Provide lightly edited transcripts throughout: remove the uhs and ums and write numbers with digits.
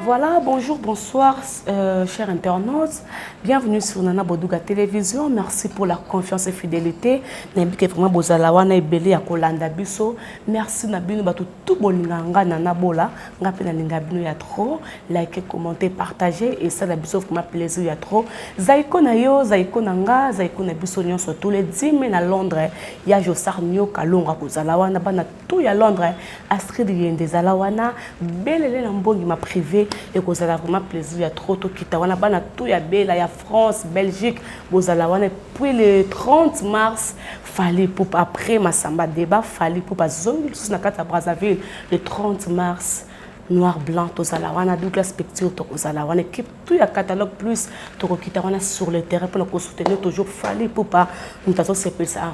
Voilà, bonjour, bonsoir, chers internautes. Bienvenue sur Nana Boduga Télévision. Merci pour la confiance et fidélité. Nayebi ke vraiment bozala wana ebele ya kolanda biso. Merci na bino bato tout bolinga nga Nana Bola, nga pe nalinga bino ya trop. Likez, commentez, partagez et ça la biso vraiment plaisir ya trop. Zaiko na yo, Zaiko na nga, Zaiko na biso nyonso tous les 10 mai na Londres, ya Josar Nyoka Longa kozala wana bana tout ya Londres, Astrid Yende zala wana, belele na mbongi ma privé et kozala vraiment plaisir ya trop tokita wana bana tout ya Bela ya France, Belgique, bozala wana. Puis le 30 mars, Fally Ipupa après Massamba débat, Fally Ipupa zongi lisusu na kati ya Brazzaville le 30 mars. Noir blanc tozala wana, Douglas Picture tokozala wana, équipe tout ya catalogue plus tokokita wana sur le terrain pour nous soutenir toujours Fally Ipupa. Nous avons sepelisa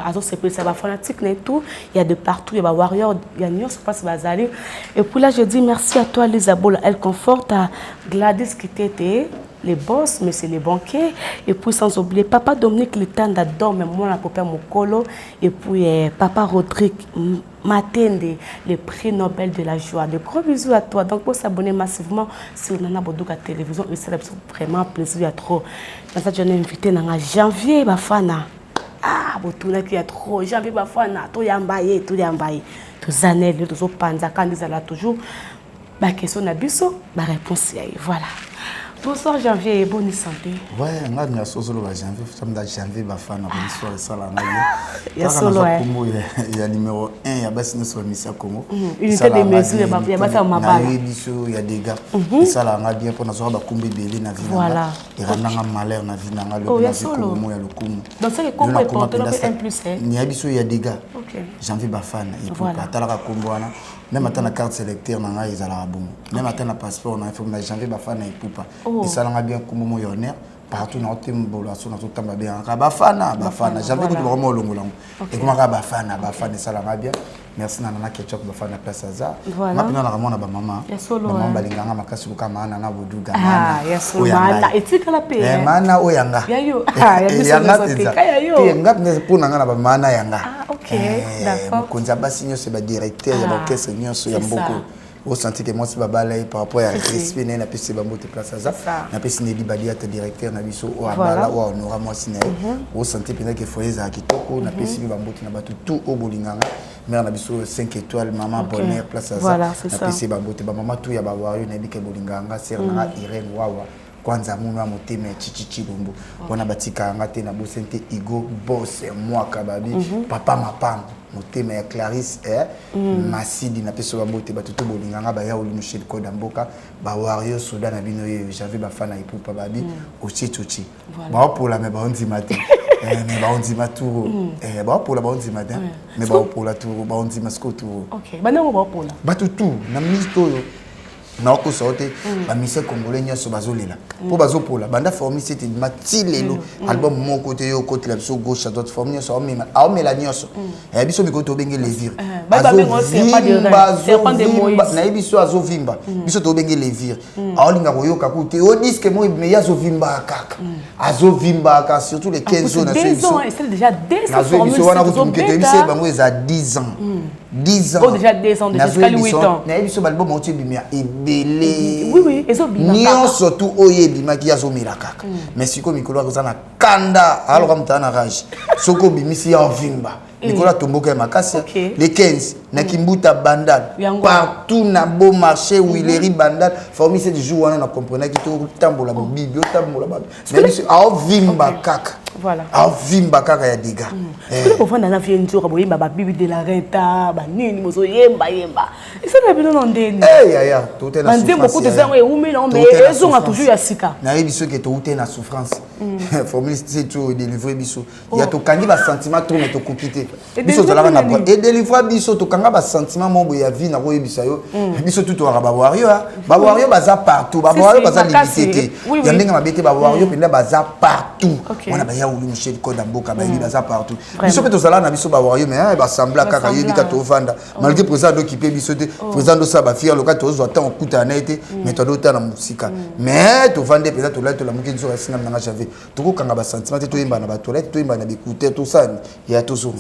azosepelisa bafanatique na tout, il y a de partout, il y a ba warrior, il y a nyonso place bazali. Et puis là je dis merci à toi Lisa Bola, elle conforte à Gladys Kitete, les boss, mais c'est les banquiers. Et puis sans oublier papa Dominique Litanda dorme moi la papa Mokolo, et puis papa Rodrigue Matende, le prix Nobel de la joie. De gros bisous à toi. Donc, pour s'abonner massivement sur Nana Boduga Télévision, et ça vraiment plaisir à trop. Dans ça, j'en ai invité dans janvier, Bafana. Ah, botuna qui a trop. Janvier Bafana, to yambaye, to yambaye. To zanel, to zo panza, quand ils allaient toujours. Ba question na biso, ba réponse ya ye. Voilà. Bonsoir Janvier et bonne santé. Ouais, nga na sozolo ba Janvier, ça me Janvier Bafana, bonsoir sala na ye. Ya solo ouais. Kombo ya numéro 1 ya basi nyonso ya misia Congo. Unité de mesure ya basi ya mabala. Na biso ya dégâts. Sala nga bien pona zo ba kombo ebele na vie na. Et randanga malheur na vie na nga le na vie Congo ya lokumu. Donc ça kombo est porté un plus hein. Ni ya biso ya dégâts. OK. Janvier Bafana et puis atalaka kombo wana. Même ata na carte sélecteur na ngai ezalaka bongo. Même ata na passeport na il faut na Janvier Bafana Ipupa. Esalanga bien kombo mo honneur partout na otembola so na totamba bien ka Bafana Bafana Janvier kutu bakoma olongola ngo. Ekomaka Bafana Bafana esalanga bien. Merci na Nana Ketchup Bafana place aza. Ma pina na kamona ba mama. Mama balinganga makasi ko mana na Boduga mana. Ya solo mana etikala pe. Eh mana oyanga. Ya yo. Ah ya biso nyonso te. Ya yo. Te nga pona nga na ba mana yanga. Ah OK. D'accord. Mokonzi basi nyonso ba directeur ya orchestre nyonso ya mboko. Au senti que moi si babala par rapport à respect na pesi ba mbote place aza. Na pesi Nelly Badia ta directeur na biso o abala o honora moi si na. Au senti pena que foyer za kitoko na pesi ba mbote na bato tout au bolinganga. Mère na biso 5 étoiles maman bonheur place aza. Na pesi ba mbote ba maman tout ya ba wario na bika bolinganga sœur na Irène Wawa. Kwanza munu ya motema ya Chichichi Bombo. Wana batika nga te na bosente Igo Boss mwaka babi papa mapambo motema ya Clarisse Masidi na peso ba mbote bato to bolinganga ba ya oli Michel Koda mboka ba Wario Soda na bino ye j'avais ba fana ipupa babi ochi ochi ba opola mais ba ondima te. Mais ba ondima tour ba opola ba ondima te mais ba opola tour ba ondima sko tour. OK, ba nango ba opola. Bato tout na ministre oyo na okosa ote ba musicien congolais nyonso bazolela po bazopola banda formule c'était mati lelo album moko te yo kotela biso gauche à droite formule nyonso aomema aomela nyonso ya biso mikolo tobenge levire azovimba azovimba na ye biso azovimba biso tobenge levire aolinga koyoka ku te o disque moi mais azovimba kaka azovimba kaka surtout les 15 ans na biso na biso wana kutu biso bango eza 10 ans 10 ans. Oh, déjà 2 ans, déjà jusqu'à 8 ans. Na biso balbo mo ti bimia ebele. Oui oui, ezo bima. Nyonso tout oye bima ki azo mela kaka. Mais siko mikolo akoza na kanda, alors comme ta na rage. Soko bimisi ya vimba. Mikolo atomboka ya makasi. Les 15 na Kimbuta Bandal. Partout na beau marché Willery Bandal. Formé ce jour wana na comprenait ki to tambola bibi, tambola ba. Mais biso a vimba kaka. Voilà. A vimba kaka ya dégâts. Soki bovanda na vie nzoka boyemba ba bibi de la renta ba nini bozo yemba yemba. Esala bino na ndeni. Eh ya ya, tout est na souffrance. Nzembo kutu zango ewumi na mais ezonga toujours ya sika. Na yebi soki to ute na souffrance. Formule c'est tout délivrer biso. Ya to kangi ba sentiment trop mais to kokite. Biso tozalaka na et délivrer biso to kanga ba sentiment mo ya vie na ko yebisa yo. Biso tout toka ba warrior, ba warrior baza partout, ba warrior baza limité te. Ya ndenge mabete ba warrior penda baza partout. Wana ba ya Wuli Michel Code ya mboka, bayebi, baza partout. Biso mpe tozala na biso bawario, mais basambla kaka, yebi ka tovanda malgré président adokipe biso te. Président ndosala bafiere loka, tozwa ntango okutana na ye te, mais tadotala na mosika. Mais tovandi mpenza, tolali, tolamuki, nzoka esingami nanga Janvier. Tokokanga basentiment te, toyemba na batoilette, toyemba na baécouteur, tosani ya tozonga.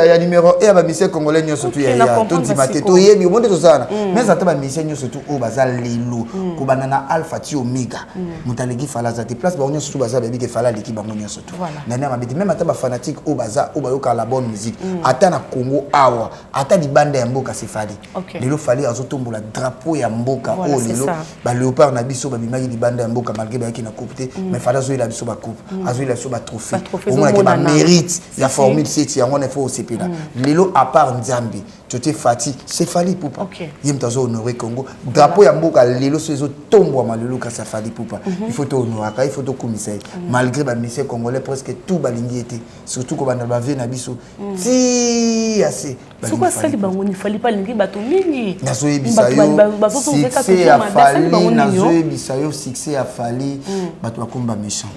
Ya numéro 1 ya bamusicien congolais nyonso tu, ya tondima te, toyebi omo nde tozala na mais ata bamusicien nyonso tu oyo baza lelo, kobanda na alpha ti omega, moto aleki Fally aza te. Place bango nyonso tu baza, bayebi ke Fally aleki bango nyonso tu na ndenge mabe te. Même ata bafanatique oyo baza, oyo bayokaka la bonne musique, ata na Congo awa, ata libanda ya mboka, c'est Fally. Lelo Fally azotombola drapeau ya mboka oyo. Lelo baléopard na biso babimaki libanda ya mboka, malgré bayaki na coupe te, mais Fally azoyela biso bacoupe, azoyela biso batrophée. Omonaki bamérite ya formule 7 yango wana, ifo osepela. Lelo, à part Nzambe, totie Fati, c'est Fally Ipupa. Ye moto azo-honorer Congo, drapeau ya mboka lelo so ezotombwama lelo kasi ya Fally Ipupa. Il faut tohonoraka, il faut tokumisa ye, malgré bamusicien congolais presque tout balingi ye te, surtout kobanda bavie na biso ti ya se. Soki asali bango ni Fally mpe alingi bato mingi. Nazoyebisa yo, succès ya Fally, nazoyebisa yo, succès ya Fally, bato bakomi baméchant.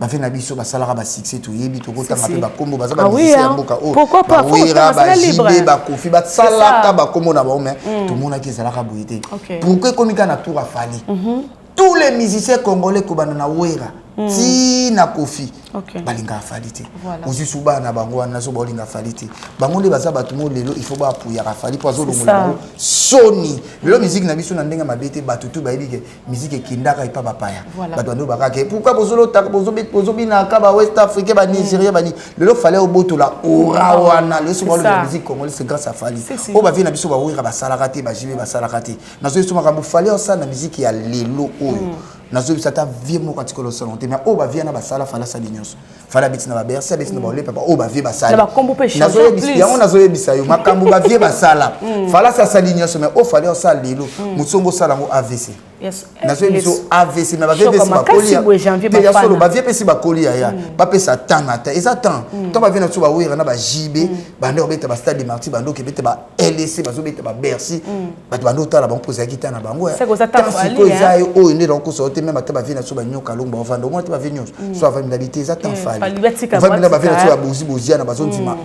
Bavie na biso basalaka basuccès, toyebi, tokotanga mpe bakombo, baza bamusicien ya mboka oyo, baWerra, baJB, baKoffi, basalaka bakombo na bango, mais tomonaki ezalaka boye te. Pourquoi ekomi kaka na tour ya Fally? Tous les musiciens congolais, kobanda na Wera ti na Kofi, balingaka Fally te. Ozwi su bana na bango wana so baolinga Fally te. Bango nde baza bato mo lelo il faut baapuyaka Fally, mpo azolongola bango soni. Lelo musique na biso na ndenge mabe te, bato tu bayebi ke musique ekendaka epa bapaya. Bato bando bakaka, pourquoi bozolotaka, bozobinaka bawest africain, banigérien, bani? Lelo Fally obotola ora wana. Lelo so balobela musique congolais, c'est grâce à Fally. Oyo bavie na biso baWerra basalaka te, baJB basalaka te. Nazoyebi makambo Fally osala na musique ya lelo oyo, nazoyebisa, ata vie moko atikala osala te. Mais oyo bavie na basala, Fally asali nyonso. Fally abeti na baBercy, abeti na baolepa, oyo bavie basali yango. Nazoyebisa yo makambo bavie basala, Fally asi asali nyonso. Mais oyo Fally osala lelo, motsongo osala yango AVC. Nazoyebi biso AVC, mais bavie mpesi bakoli ya solo, bavie mpesi bakoli yaya, bapesa temps na temps, eza temps. Ntango bavie na biso baWerra na baJB bande kobeta bastade de Martyr, bande okebeta ba LC, bazobeta baBercy, bato bande otala bango mpo ezalaki temps na bango. Temps sikoyo eza ye oyo nde nakokosa yo te. Même ata bavie na biso banyoka longo baovanda, omona te bavie nyonso so avandi na bi te, eza temps Fally ovandi na bavie na biso babozi boziana, bazondima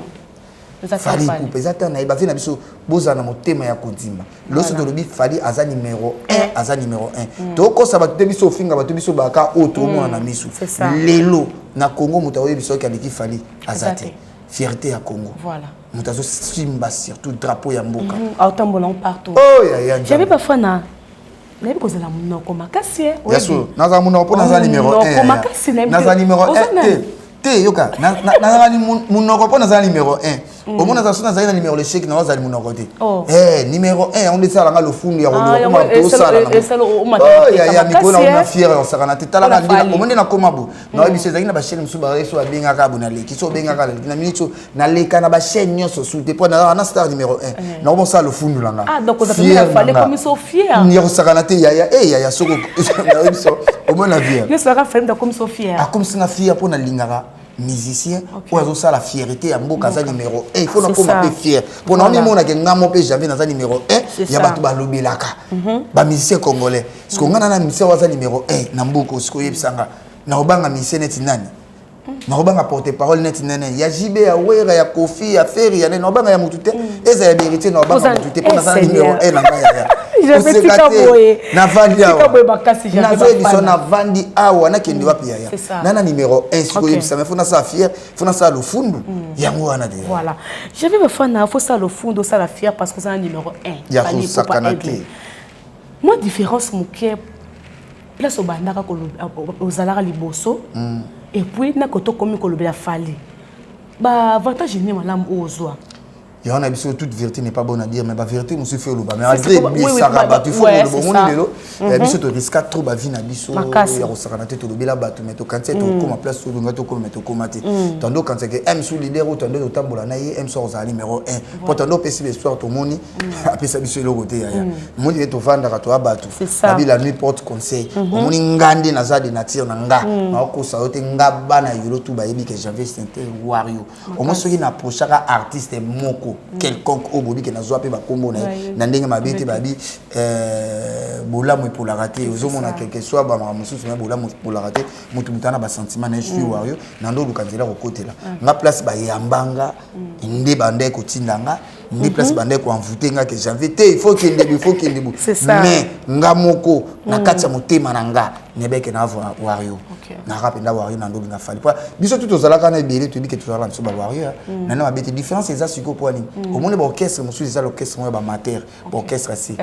Fally Ipupa, eza temps na ye. Bavie na biso, bozala na motema ya kondima. Loso tolobi Fally aza numéro 1, aza numéro 1. Tokokosa bato te, biso ofinga bato, biso baka oyo toomona na miso. Lelo na Congo, moto aoyebi soki aleki Fally aza te. Fierté ya Congo, moto azosimba surtout drapeau ya mboka. Aotambola partout. Oh yaya. J'avais parfois na nayebi kozala monoko makasi. Yaso nazala monoko mpo naza numéro 1, naza numéro 1 te te. Yoka, nazala monoko mpo nazala numéro 1. Omona, aza so nazali na numéro l'échec, na ozali monoko te. Numéro 1 yango nde esalanga lofundu ya koloba tosala ya mikolo na fiere ya kosakana te. Talaka nde omo nde nakóma bo nayebi so ezalaki na bachaîne mosusu, bazali so babengaka bo naleki so obengaka naleki na minute so naleka na bachaîne nyonso su te, mpo nazalaka na star numéro 1, nakomosala lofundu na nga ya kosakana te. Yaya e yaya, soko nayebi so omona fier. Akomisinga fier mpo nalingaka musicien oyo azosala fierté ya mboka, aza numéro 1. Il faut nakóma mpe fier mpo na omimonake ngamo mpe Janvier naza numéro 1 ya bato balobelaka bamusicien congolais. Parce que nga na musicien oyo aza numéro 1 na mboka, sikoyo oyebisanga nakobanga musicien neti nani? Nakobanga porte parole neti nene ya JB, ya Wera, ya Kofi, ya Ferre, ya nene? Nakobanga ya motu te, eza ya vérité. Nakobanga motu te mpo naza na numéro 1 na ngai. Yaya, oseka te, navandi awa, nazoyebisa, navandi awa, nakende wapi yaya? Na numéro 1 sikoyo oyebisa, mais faut nasala fier, faut nasala lofundu yango wana te. Voilà, j'avais bafana, faut sala lofundu, osala fier parce que oza na numéro 1. Ya kosakana te. Moi, différence moke, place obandaka ozalaka liboso et puis nakoto okomi kolobela Fally, baavantage nini malamu oyo ozwa? Yango na biso, toute vérité n'est pas bonne à dire, mais bavérité mosusu faut oloba. Mais malgré ebisaka bato, il faut koloba. Omoni lelo biso toriska trop bavie na biso ya kosakana te. Tolobela bato, mais tokanisi tokóma place tolinga tokóma, mais tokóma te. Tando okanisa ke m su leader oyo tando totambola na ye, m so kozala numéro 1, mpo tando opesi bahistoire, tomoni apesa biso eloko te. Yaya, omoni te, tovandaka, toya bato babi la nuit porte conseil. Omoni nga nde naza de nature na nga, naokosa yo te. Nga bana yolo tu bayebi ke Janvier Sainte Wario. Omoni soki naapprochaka artiste moko Quelconque oyo bobi ke nazwa mpe bakombo na ye na ndenge mabe te, babi bolamu epolaka te. Ozomona, quelque soit bamaka mosusu, me bolamu epolaka te. Motu ana basentiment na ye. Je suis warrior, na ndo oluka nzela kokotela nga place bayambanga nde bande kotinda nga, nde place bande koenvoûter nga ke Janvier te, il faut kende bu, il faut kende bu. Mais nga moko na kati ya motema na nga nebeke na warrior, naka mpenza warrior na ndolinga Fally. Po biso tu tozalaka na ebele, toyebi ke tozalaka na biso bawarrior nana mabe te. Différence eza sikoyo mpo nini? Omoni, baorchestre mosusu eza l'orchestre moko ya baamateur, baorchestre asi.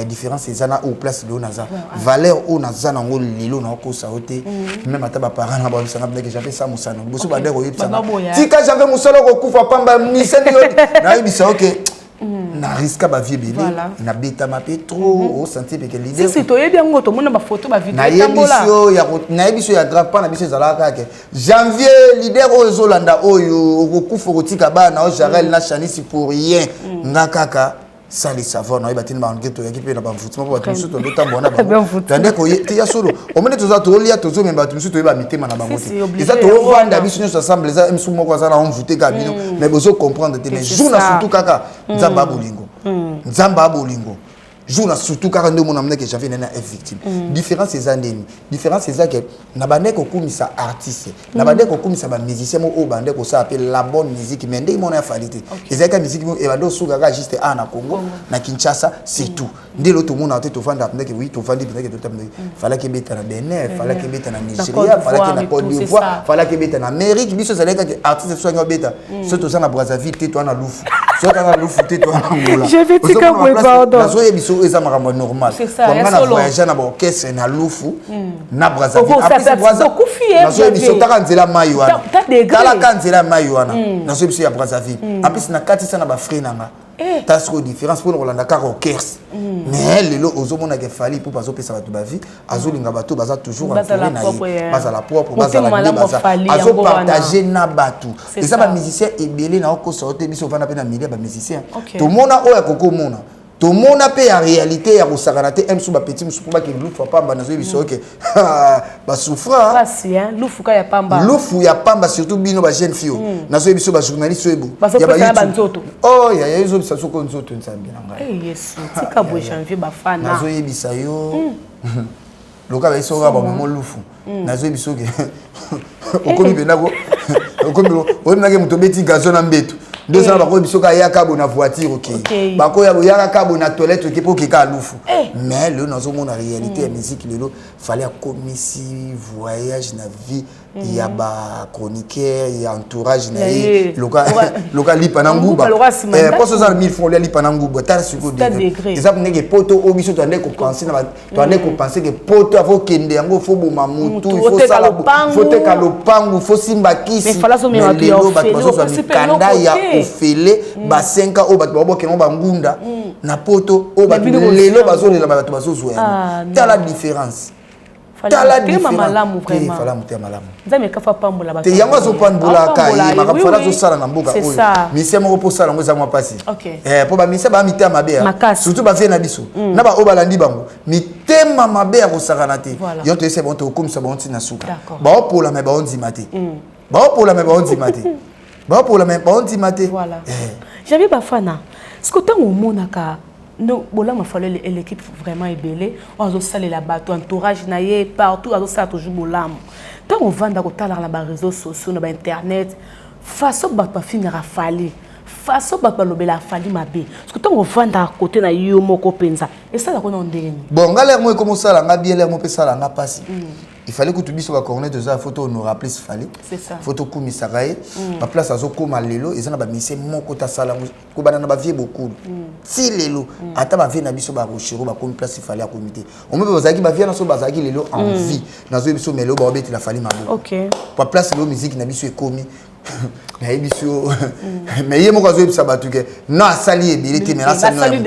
Différence eza na oyo place lelo naza, valeur oyo naza nango lelo, naokosa yo te. Même ata baparent na bayebisanga ndenge Janvier sa mosano liboso, bande koyebisanga: "Tika Janvier, mosala okokufa pamba miseni yo." Nayebisa yo ke na risquer bavie ebele, nabetama mpe trop, osentir peke leader. Si toyebi yango, tomona bafoto, bavideo. Nayebi so ya grave mpa na biso ezalaka kaka Janvier leader oyo ezolanda oyo okokufa, okotika bana o Jarel na Chanisi pour rien. Nga kaka sans le savoir, nayebi tini bange toyaki mpe na bamvutima mpo bato mosusu tondotambola na bango tande te ya solo. Omoni, toza tolia, tozomema bato mosusu, toyeba mitema na bango te. Eza tovanda biso nyonso ensemble, eza mosu moko aza na omvute kaka bino, mais bozocomprendre te. Mais jour na surtout kaka Nzambe abolingo, Nzambe abolingo, jour na surtout kaka nde omona ndeke Janvier nene f victime. Différence eza ndeni? Différence eza ke na bande kokumisa artiste, na bande kokumisa bamusicien moko oyo bande kosala mpe la bonne musique, mais ndenge mona ya Fally te. Ezalaki musique moko ebande osuka kaka juste a na Congo, na Kinshasa, c'est tout. Nde lelo tomona te, tovanda ndeke, oui, tovandi ndeke, tota ndeke. Falaki ebeta na Benin, falaki ebeta na Nigeria, falaki na Côte d'Ivoire, falaki ebeta na Amérique. Biso ezalaki kaka artiste so angi obeta, so toza na Brazzaville te, toa na Lufu, so toza na Lufu te, toa na Angola. Nazoyebi so eza makambo ya normal. Nga na voyage na baorchestre na Lufu, na Brazzaville. Nazoyebi so taka nzela mai wana, talaka nzela mai wana. Nazoyebi so ya Brazzaville, en plus na katisa na bafrai na nga. Ta sikoyo différence mpona kolanda kaka orchestre. Mais lelo ozomonaka Fally mpo bazopesa bato bavie, azolinga bato baza toujours entouré na ye, bazala propre, bazala nde baza, azopartage na bato. Eza bamusicien ebele na okosa yo te. Biso ovanda mpe na milieu ya bamusicien, tomona oyo akoki omona, tomona mpe ya réalité ya kosakana te. Mosusu bapeti mosusu mpo bakende lufu ya pamba. Nazoyebi so oke basouffra. Lufu ya pamba. Lufu ya pamba, surtout bino bajeune fille oyo. Nazoyebi so bajournaliste oyo banzoto. Oh yaya, ezobisa soko nzoto, Nzambe na ngai. Yesu, tika boye, Janvier Bafana. Nazoyebisa yo, loka bayesi oka bamemo lufu. Nazoyebi soki okomi mpenza, okomi oyebinaki moto obeti gazon na mbeto, nde ozala bakoyebi soki ayaka bo na voiture, okei, bakoya boyaka ka bo na toilette, oke mpo okeka lufu. Mais lelo nazomona réalité ya musique. Lelo Fally akomisi voyage na vie ya bachroniqueur, ya entourage na ye, loka lipa na nguba. Mposo oza na 1000 francs, olia lipa na nguba. Tala sikoyo, eza ndenge poto oyo biso toande kopenser, toande kopenser ke poto avo okende yango, fo boma mutu, fo teka lopangu, fo simba kisi. Mais lelo bato bazozwa mikanda ya ofele basenka oyo bato babokengo bangunda na poto oyo bato lelo bazolela, bato bazozwa yango. Tala différence. Tala malamu. Fala motema malamu. Nzambe kafa pambola bato. Te, yango azopambolaka ye. Makambo Fally azosala na mboka oyo, misien moko mpo osala yango eza mwa mpasi, mpo bamisien baa mitema mabe, surtout bavie na biso na baoyo balandi bango, mitema mabe ya kosakana te. Yo toyesa bango, tokokomisa bango ntina suka. Baopola me baondima te, baopola me baondima te, baopola me baondima te. Janvier Bafana, siko ntango omonaka bolamu Fally eleki vraiment ebele oyo azosalela bato, entourage na ye partout, azosala toujours bolamu. Ntango ovanda kotalaka na baréseau sociaux, na bainternet, façon bato bafingaka Fally, façon bato balobelaka Fally mabe, parce que ntango ovandaka kote na yo moko mpenza, esalaka na ndenge nini? Bon, nga lere mo ekoma osala nga bien, lere mo mpe esala nga mpasi. Il fallait kutu biso bacornet toza, faut tohonora plus Fally, faut tokumisaka ye. Baplace azokóma lelo, eza na bamusicien moko tasala yango kobanda na bavie bokulu ti lelo. Ata bavie na biso barochero bakomi place Fally akomi te. Omoi mpe bazalaki bavie na so bazalaki lelo en vie, nazoyebi biso, mais lelo baobetela Fally maboko. Baplace lelo musique na biso ekomi, nayebi so, mais ye moko azoyebisa bato ke na asali ebele te, mais nasali.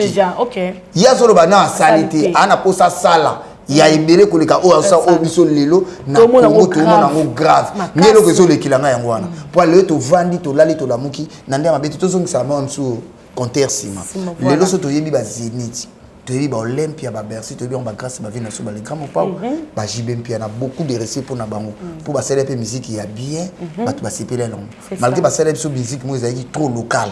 Ye azoloba na asali te, aa na mposa asala ya ebele koleka oyo asala. Oyo biso lelo na Kongo tomona yango grave. Nde eloko ezolekela ngai yango wana, po lelo tovandi, tolali, tolamuki na nde ya mabe te. Tozongisaka mwa mosusu compteur nsima. Lelo so toyebi bazénith, toyebi baolympia, babercy, toyebi yango, bagrâce bavie na biso, balegrand Mopao, bajibe mpia na beaucoup de respect mpona bango, mpo basala mpe musique ya bien, bato basepeli yango, malgré basala biso musique moko ezalaki trop local.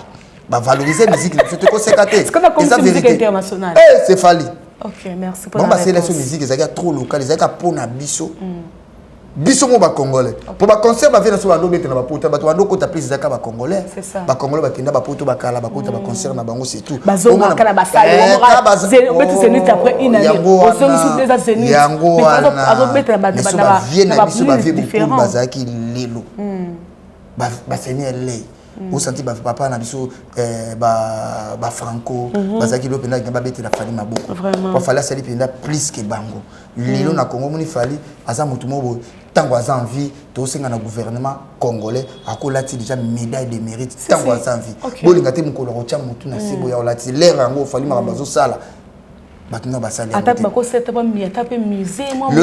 Bavaloriser musique na biso te, koseka te. Eza vérité internationale. Eh, c'est Fally. Ok, merci. Pour bango basala so musique ezalaki trop local, ezalaki mpona biso, biso mo Bacongolais, mpo baconcert bavie na so bando obetela bapoto, bato bando okota plus ezalaka Bacongolais. Bacongolais bakenda bapoto, bakala bakota baconcert na bango, c'est tout. Yango wana bavie na biso, bavie bokulu bazalaki lelo baseni elei osanti bapapa na biso Bafranco bazalaki lelo mpenza babetela Fally maboko, po Fally asali mpenza plus que bango. Lelo na Congo moni Fally aza motu moko boye. Ntango aza en vie, tosenga na gouvernement congolais akolati déjà médaille de mérite. Ntango aza en vie, bolinga te mokolo akotya motu na se boya olati lere yango. Fally, makambo azosala, bato na basali. Lelo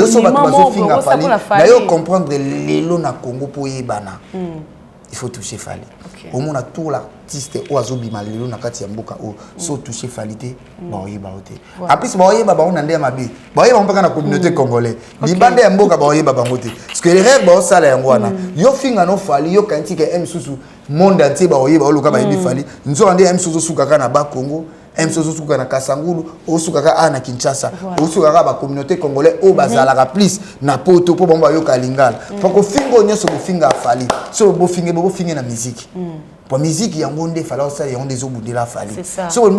so bato bazofinga Fally na yo comprendre. Lelo na Congo, mpo oyebana, il faut toucher Fally. Omona tout l'artiste oyo azobima lelo na kati ya mboka oyo, so toucher Fally te, baoyeba yo te. En plus baoyeba bango na nde ya mabe, baoyeba bango mpaka na communauté congolais. Libanda ya mboka baoyeba bango te, parce que erreur baosala yango wana. Yo finga no Fally, yo kanti ke mosusu monde entier baoyeba, oluka bayebi Fally. Nzoka nde mosusu osukaka na Bakongo, mosusu osuka na Kasangulu, osukaka a na Kinshasa, osukaka bacommunauté congolais oyo bazalaka plus na Poto, mpo bango bayoka lingala. Mpo kofinga oyo nyonso bofinga Fally, so bofinge, bofinge na musique, po musique yango nde Fally osala, yango nde ezobundela Fally. So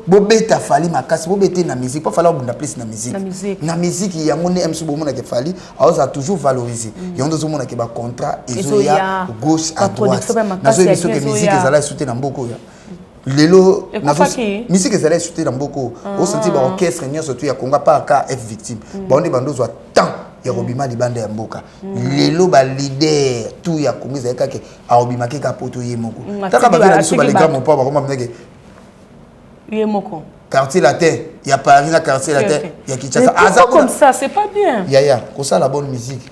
bobeta Fally makasi, bobete na musique, mpo Fally obunda plus na musique. Na musique yango nde mosusu bomonake Fally aozala toujours valorisé. Yango nde ozomonake bacontrat ezoya gauche à droite. Nazoyebi soki musique ezala esu te na mboka oyo lelo. Musique ezala esu te na mboka oyo. Osanti baorchestre nyonso tu ya Congo, apart ka F Victime, bango nde bando ozwa temps ya kobima libanda ya mboka. Lelo baleader tu ya Congo ezali kaka aobimaki kaka Poto ye moko. Taka bavie na biso balega mopa bakoma mineke. Ye moko. Quartier Latin ya Paris na Quartier Latin ya Kinshasa. Aza comme ça, c'est pas bien. Yaya, kosala bonne musique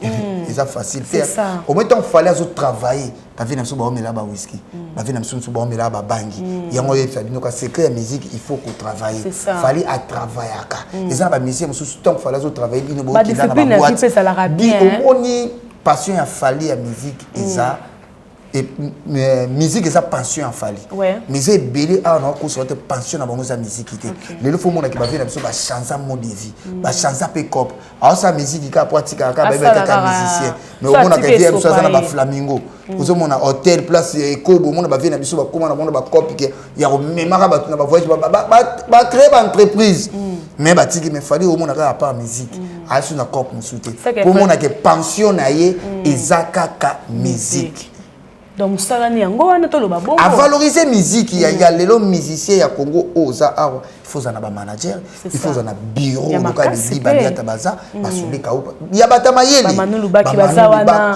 eza facile te. Au moins ntango Fally azotravailler, bavie na biso baomela bawhisky, bavie na biso mosusu baomela babangi. Yango oyebisa bino ka secret ya musique, il faut kotravailler. Fally atravaillaka. Eza na bamusicien mosusu, ntango Fally azotravailler, bino bokenda na baboîte. Omoni passion ya Fally ya musique, eza musique, eza passion ya Fally. Mais eza ebele awa na okosoka te, passion na bango eza musique te. Lelo fo omonaki bavie na biso bachanza mode de vie, bachanza mpe cope. Aosala musique kaka po atikaka kaka bayeba kaka musicien, mais omonaka vie ya biso aza na Baflamingo, ozomona hotel place ekobo, omona bavie na biso bakóma na bango na bacope ke ya komemaka bato na bavoyage, bacréer baentreprise, mais batiki. Mais Fally, omona kaka part musique, asu na cope mosusu te, po omonake pension na ye eza kaka musique. Donc mosalani yango wana, toloba bongo. Avaloriser musique ya lelo. Musicien ya Congo oyo oza awa, il faut ozala na bamanager, il faut ozala na bureau loka bibi baliata baza basoleka ya bato ya mayele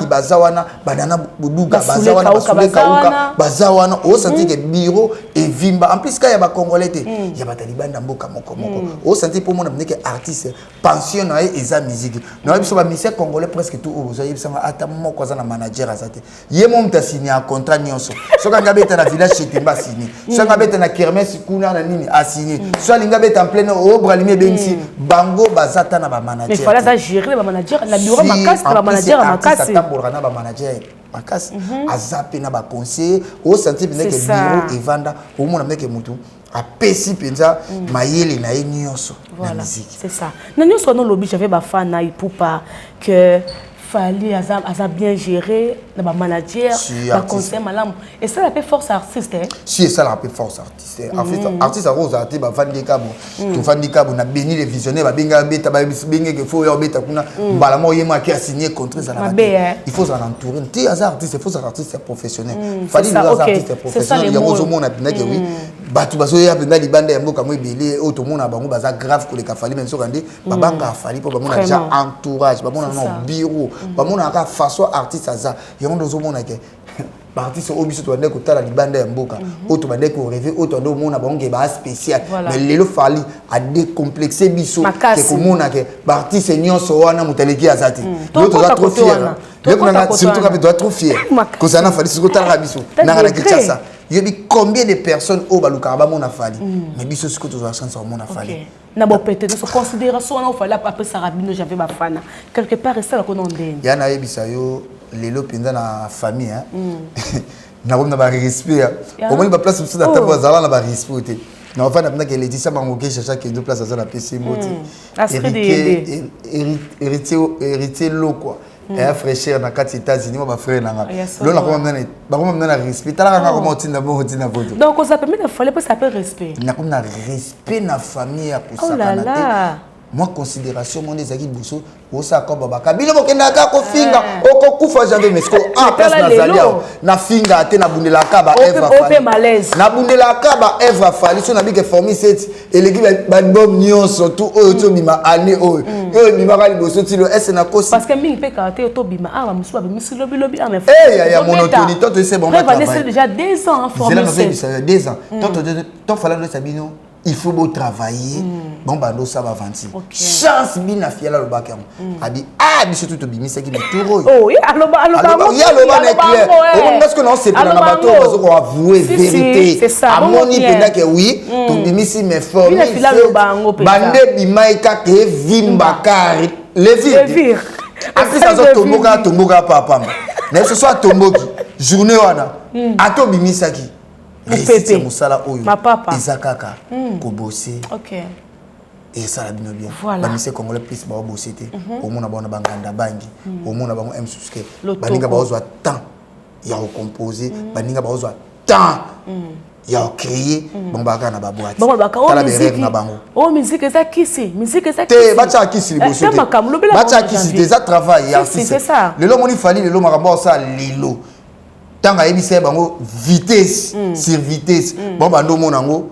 baza wana, Banana Boduga baza wana, Basulekauka baza wana. Osanti ke bureau evimba. En plus ka ya Bacongolais te, ya bato ya libanda mboka moko moko. Osanti mpo omona ndeke artiste pension na ye eza musique. Na biso bamusicien congolais presque tout oyo ozoyebisanga, ata moko aza na manager aza te. Ye mo moto asini ya contrat nyonso. Soki alingi abeta na village Chetemba, asini. Soki alingi abeta na kermesse kuna na nini, asini. So alingi abeta en pleine obralimi, ebengisi bango. Baza ta na bamanager. Atambolaka na bamanager makasi, aza mpe na baconseiller. Osanti mpenza ke bureau evanda. Omona ndeke motu apesi mpenza mayele na ye nyonso na musique. C'est ça. Na nyonso wana olobi, j'avais bafana Ipupa que Fally aza, aza bien géré na bamanager, baconseil malamu. Esala mpe force artiste, eh? Si, esalaka mpe force artiste. Artiste ako ozala te, bavandi kabo, tovandi kabo na Beni le Visionnaire, babenga beta, bengeke fo oya obeta kuna, mbala moko ye moko asigné contrat. Ezalaka te, il faut ozala entouré te. Aza artiste, il faut ozala artiste professionnel. Fally lelo aza artiste professionnel. Yango ozomona mpendake wi bato bazoya mpenza libanda ya mboka mo ebele oyo tomona bango baza grave koleka Fally, mais soka nde babangaka Fally mpo bamona déjà entourage, bamona na bureau, bamonaka façon artiste aza. Yango nde ozomona ke baartiste oyo biso tobandaki kotala libanda ya mboka, oyo tobandaki korêver, oyo tobandaki komona bango ke baa spécial, mais lelo Fally adécomplexe biso ke komona ke baartiste nyonso wana, moto aleki aza te. Lelo toza trop fier, surtout kape toza trop fier kozala na Fally. Soki otalaka biso nanga na Kinshasa, yebi combien de personnes oyo balukaka bamona Fally, mais biso sikoyo tozwa chance ya komona Fally. Na bopete nyonso, considération wana oFally apesaka bino, j'avais bafana quelque part, esalaka no ndeni? Ya nayebisa yo, lelo mpenza na famille. Nakomi na barespect. Omoni baplace mosusu na ntango azala na barespect te. Naofanda mpena ke Laetitia Mangoke Chacha Kendo, place aza, napesi ye moti. Héritier Lokwa eya fraîcheur na kati États-Unis, mwa bafrère na nga lo bakoma mna na respect. Talaka nga koma otinda bongo, otinda poto. Donc oza pembeni na Fally mpo ça peut respect. Nakomi na respect na famille ya kosakana te. Mwa considération moko nde ezalaki liboso. Osala ko babaka bino bokendaka kofinga, okokufa jamais. Mais siko ah, place nazali awa, nafinga te, nabundelaka baœuvre, nabundelaka baœuvre ya Fally. So nabike Formule 7 eleki baalbum nyonso tu oyo ti obima année oyo, oyo ebimaka liboso ti lo ese nakosi. Parce que mingi mpe kaka te tobima awa, mosusu babimisi lobilobi. Ya monotonie to toyese bango déjà 2 ans. Formule 7, 2 ans. To Fally ndoyesa bino, il faut botravailler. Bon, bando osala baventure chance bino afiala alobaki yango abi ah, biso tu tobimisaki na tour oyo. Ye aloba na clair. Omoni soki naosepela na bato oyo bazo koavouer vérité. Amoni mpenza ke oui, tobimisi, mais formule bande ebimai kaka evimbaka levire. Artiste azotomboka, atomboka papamba na ye. Soso atomboki journée wana, ata obimisaki réussite ya mosala oyo eza kaka kobose. Esala bino bien. Bamusiciens congolais plus baobose te. Omona bango na banganda bangi, omona bango m suske, baninga baozwa temps ya kocompose, baninga baozwa temps ya kocréer, bango baka na baboîte. Tala barêve na bango. Oh, musique eza kisi, musique eza te. Batiaka kisi liboso te, batiaka kisi te, eza travail ya artiste. Lelo omoni Fally, lelo makambo aosala, lelo ntango ayebisa ye bango vitesse sur vitesse, bango bando omona yango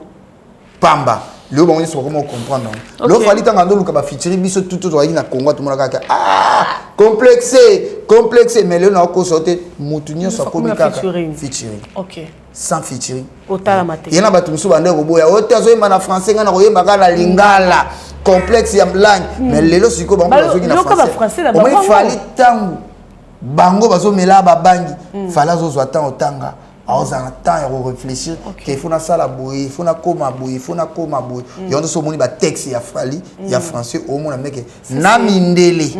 pamba. Lelo bango nyonso bakoma comprendre yango. Lelo Fally ntango andoluka bafeaturing, biso tu tozalaki na Congo, tomona kaka ah, complexe, complexe. Mais lelo naokosa te, motu nyonso akomi kaka featuring. Sans featuring otalama te. Ye na bato mosusu bande koboya oyo te, azoyemba na français, ngai na koyemba kaka na lingala, complexe ya langue. Mais lelo sikoyo bango bazoki na français. Omoni Fally, ntango bango bazomela babangi, Fally azozwa temps otanga, aozala temps ya koréfléchir ke il faut nasala boye, il faut nakóma boye, il faut nakóma boye. Yango nyonso omoni batexte ya Fally ya français, omona meke na mindele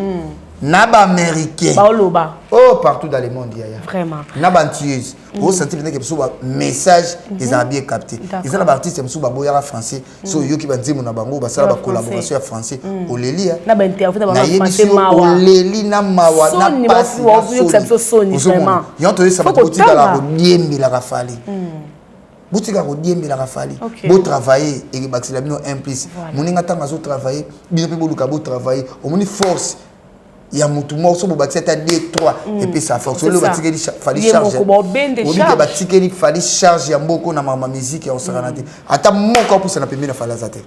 na baaméricain. Baoloba. Oh, partout dans le monde, yaya. Vraiment. Na bantueuse osanti mpenza ke biso bamessage ezala bien capté. Eza na baartiste mosusu baboyaka français. So oyoki banzembo na bango, basala bacollaboration ya français, oleli. Nayebisi yo, oleli na mawa na pasi. Yango toyesa bato, botikala kodiembelaka Fally, botika kodiembelaka Fally, botravaille, ekebakisela bino un plus. Moninga ntango azotravaille, bino mpe boluka botravaille. Omoni force ya motu moko, so bobakisi ata 2 3, epesa force. Oyo batikeli Fally charge, obike batikeli Fally charge ya mboko na mama musique ya kosakana te. Ata moko apusana pembeni na Fally aza te.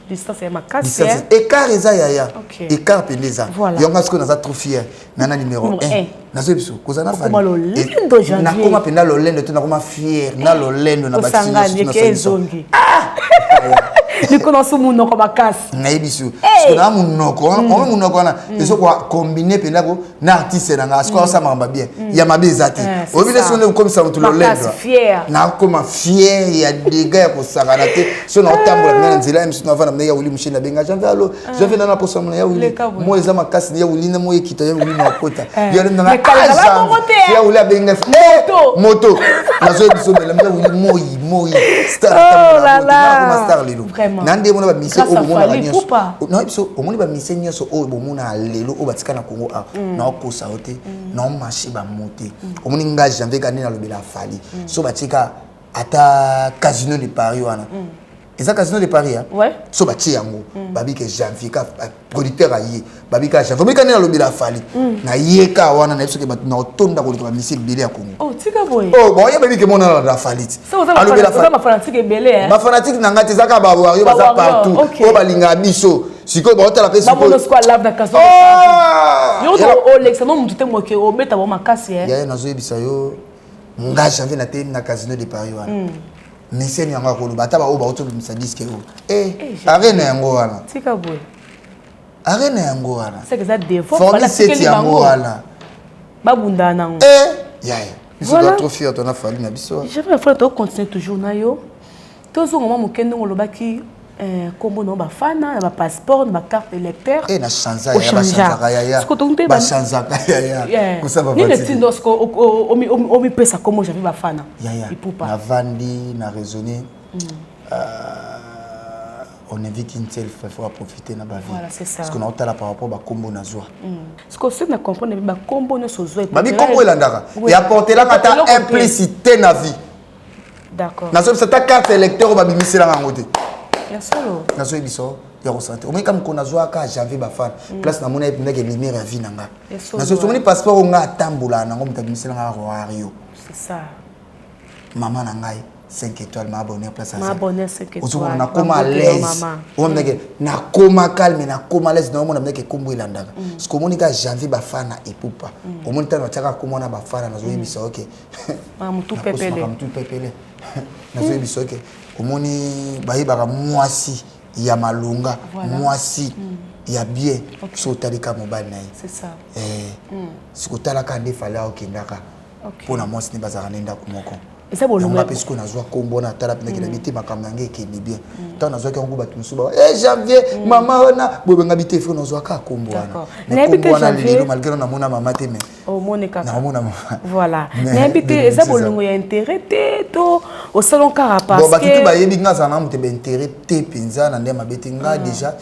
Distance ya makasi. Écart eza, yaya, écart pende eza. Yango sikoyo naza trop fier nana numéro 1. Nazoyebi biso kozala na Fally, nakoma mpenza lolendo te, nakoma fier na lolendo na Bakisi. Likolo so munoko makasi. Nayebi so siko na munoko wana, munoko wana ezokoa combine mpenza ko na artiste na nga. Sikoyo asala makambo bien, ya mabe eza te. Oyebi nde soki okomisa motu lolendo, nakoma fier ya dega ya kosakana te. So naotambola mpenza na nzela ya misu, navanda mna ya wili musheni, nabenga Janvier: "Alo Janvier, nana posa mona ya wili, mo eza makasi ya wili na mo ekita ya wili na okota ya wili." Abenga moto, nazoyebi biso mela ya wili moi moi star. Star lelo na nde mona bamusiciens oyo bomonaka nyonso, nayebi biso. Omoni bamusiciens nyonso oyo bomona lelo oyo batika na Congo awa, naokosa yo te, naomarche bamo te. Omoni nga Janvier ka nde nalobela Fally, so batika ata Casino de Paris wana, eza Casino de Paris so batie yango, babike Janvier ka producteur aye, babika Janvier. Omoni ka nde nalobela Fally, nayeka wana, nayebi soki bato naotonda koleka bamusiciens ebele ya Congo. Oh, boyeba bike mona nalanda Fally ti. Bafanatike na ngai te, eza kaka bawario baza partout oyo balingaka biso. Sikoyo baotala mpe. Olekisa no motu te, moke obeta bo makasi. Yaya, nazoyebisa yo, nga Janvier na te na Casino de Paris wana, mesene yango akoloba ata baoyo bauti obimisa disque oyo, arena yango wana. Tika boye. Arena yango wana, Formule 7 yango wana. Babundana nango. Yaya, biso toa trop fier, tona Fally na biso. J'avais la fois, tocontinue toujours na yo, tozonga mwa moke ndenge olobaki. Kombo na bafana na bapasseport na bacarte électeur. E na chanza ya bachanzaka yaya, bachanzaka yaya. Nini etindo siko omipesa kombo Janvier Bafana? Yaya, navandi na raisonner, on ne vit qu'une seule fois, il faut profiter na ba vie. Voilà, c'est ça. Parce qu'on a otala par rapport bakombo nazwa. Parce que soki na comprendre bakombo nyonso ozwa, babi kombo elandaka, eapportelaka ata implicité na vie. Nazobisa ta carte électeur oyo babimiselaka yango te. Ya solo. Nazoyebisa ya kosala te. Omoni ka mokolo nazwaka Janvier Bafana, place namoni ye mpendake lumière ya vie na nga. Nazomoni passeport oyo nga atambolaka nango, moto abimiselanga Roario. C'est ça. Mama na ngai 5 étoiles, ma bonheur, place. Ma bonheur 5 étoiles. Ozomona nakoma à l'aise, omona ndenge nakoma calme, nakoma à l'aise, naomona ndenge kombo elandaka. Parce que omoni ka Janvier Bafana Epupa, omoni ntango atiaka kombo wana Bafana, nazoyebisa oke Mutu pepele. Mutu pepele. Nazoyebisa oke omoni bayebaka mwasi ya malonga, mwasi ya bien, so otalika mobali na ye. C'est ça. Sikotalaka nde fale aokendaka mpona mwasi nde bazalaka nde ndako moko. Eza bolongo. Yango mpe sikoyo nazwa kombo na tala mpendaki nabi te, makambo na ngai ekende bien. Ntango nazwaki yango, bato mosusu ba e Janvier mama wana boye bengabi te, faut nazwaka kombo wana. Nayebi te. Wana lelo, malgré namona mama te, mais omoni kaka. Naomona mama. Voilà, nayebi te, eza bolongo ya intérêt te to osala kaka parce bon, bato tu bayebi nga azala na moto baintérêt te mpenza na ndenge mabe te. Nga déjà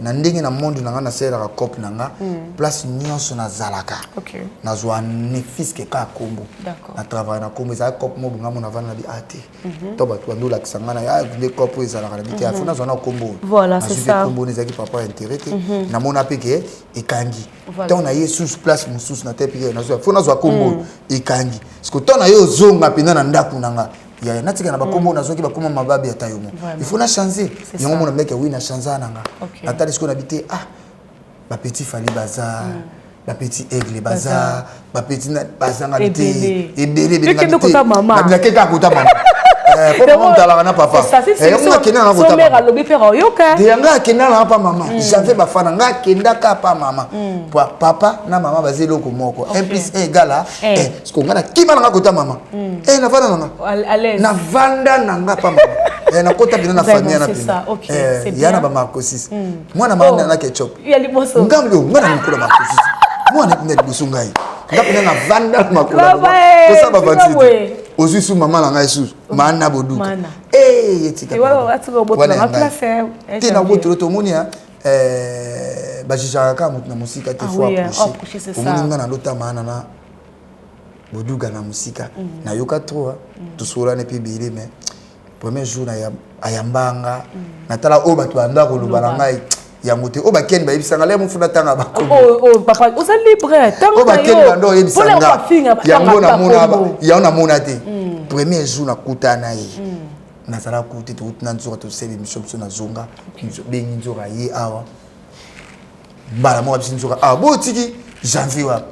na ndenge na monde na nga, nasalelaka cope na nga, place nyonso nazalaka, nazwa ne fût-ce que kaka kombo na travail na kombo. Ezalaki cope mo bonga mo navanda na bi a te to bato bando olakisa nga na nde cope oyo ezalaka na bi te, afo nazwa na kombo oyo. Nazwi mpe kombo wana, ezalaki papa ya intérêt te. Namona mpe ke ekangi. Ntango na ye susu place mosusu na te mpe nazwa, fo nazwa kombo oyo ekangi. Parce que ntango na ye ozonga mpenza na ndako na nga, yaya, natika na bakombo nazwaki, bakoma mababi ata yo mo, il faut na changer yango. Mona meke wi na changer na nga, natali sikoyo na bi te, ah, bapetit Fally baza, bapetit Aigle baza, bapetit bazanga bi te, ebele ebele. Nabinake kaka kota mama po mama motalaka na papa. Yango akenda na kota alobi mpe oyoka. Yango akenda na pa mama Janvier Bafana. Nga akendaka pa mama, papa na mama baza eloko moko, 1 plus 1 égale à 1. Parce que nga nakima nanga kota mama, navanda nanga, navanda nanga pa mama, nakota bino na famille na pena ya na bamarcosis, mwana mama na ketchup. Ngambo. Nga na mikolo marcosis, mwana mpena liboso ngai, nga mpena navanda makolo kosala bavatide. Ozwi su mama na ngai susu mana Boduka etika te na botolo. Tomoni bajijaka kaka motu na mosika te, faut approcher. Omoni nga nalotama na Boduga na mosika, nayoka trop, tosolani mpe ebele, mais premier jour ayambanga, natala oyo bato banda koloba na ngai yango te, oyo bakeni bayebisanga le mofuna ntanga. Bakomoza libre. Oyo bakeni banda oyebisanga yango, namona yango, namona te. Premier jour nakutana ye, nazala kutu te, touti na nzoka, tosala émission biso, nazonga, bengi nzoka ye awa mbala moko, biso nzoka awa botiki Janvier wapi?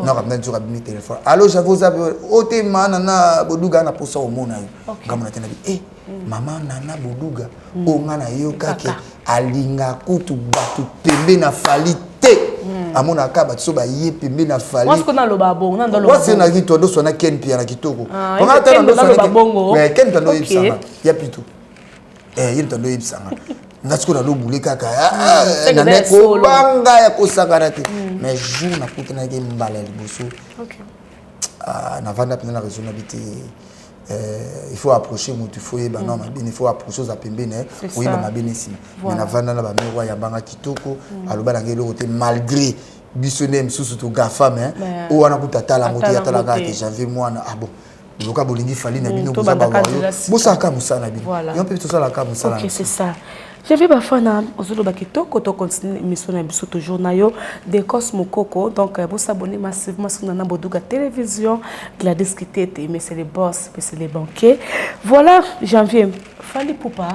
Nakamna nzoka bimi telefone: "Allo Janvier, oza o te? Ma Nana Boduga na posa omona yo." Ngambo na te na bi e mama Nana Boduga oyo nga nayokaki alinga kutu bato pembe na Fally te, amonaka bato so baye pembe na Fally. Wasi naki tondo na Ken Pia na kitoko Ken Pia ndo oyebisanga ya pito, ye moto ando oyebisanga nga. Sikoyo nalobule kaka nane kobanga ya kosakana te, mais jour nakutanaki mbala ya liboso, navanda mpenza na réseau na bi te. Il faut approcher motu, il faut yeba no mabene, il faut approcher, oza pembeni, oyeba mabene nsima. Mais navanda na bamero, ayambanga kitoko, aloba nanga eloko te, malgré biso nde mosusu togafa, mais oyo wana kuta atala yango te, atalaka te Janvier mwana. Ah bon, loka bolingi Fally na bino, boza bawayo, bosalaka mosala na bino, yo mpe tosalaka mosala. Ok, c'est ça. Janvier Bafana, ozoloba kitoko. Tocontinue émission na biso toujours na yo Decos Mokoko. Donc bosabonner massivement sur Nana Boduga Télévision, Gladys Kitete, mais c'est les boss, mais c'est les banquiers. Voilà, Janvier, Fally Ipupa